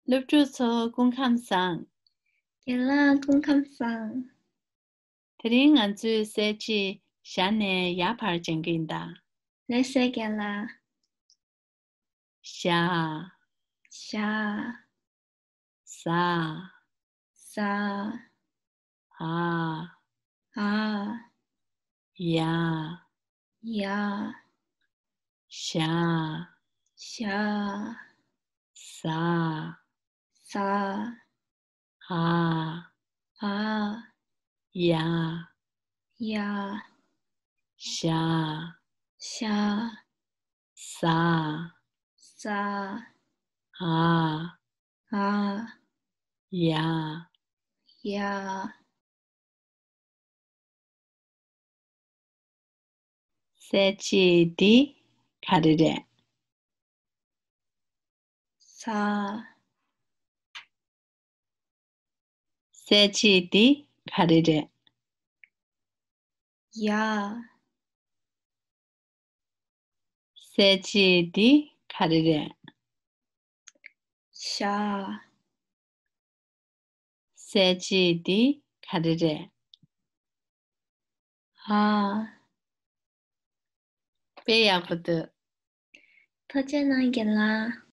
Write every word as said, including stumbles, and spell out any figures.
སློབ་ཕྲུག་ཚོ་སྐུ་ཁམས་བཟང་། རྒན་ལགས་སྐུ་ཁམས་བཟང་། དེ་རིང་ང་ཚོས་གསལ་བྱེད་ཞ་ནས་ཡ་བར་སྦྱང་གི་ཡིན་ད། ལགས་སོ་རྒན་ལགས། ཞ། ཞ། ཟ། ཟ། འ། འ། ཡ། ཡ། ཞ། ཞ། ཟ། ཟ། འ། འ། ཡ། ཡ། ཞ། ཞ། ཟ། ཟ། འ། འ། ཡ། ཡ། གསལ་བྱེད་འདི་ག་རེ་རེད། ས། གསལ་བྱེད་འདི་ག་རེ་རེད། ཡ། གསལ་བྱེད་འདི་ག་རེ་རེད། ཤ། གསལ་བྱེད་འདི་ག་རེ་རེད། ཧ། དཔེ་ཡག་པོ་འདུག་ཐུགས་རྗེ་གནང་རྒན་ལགས།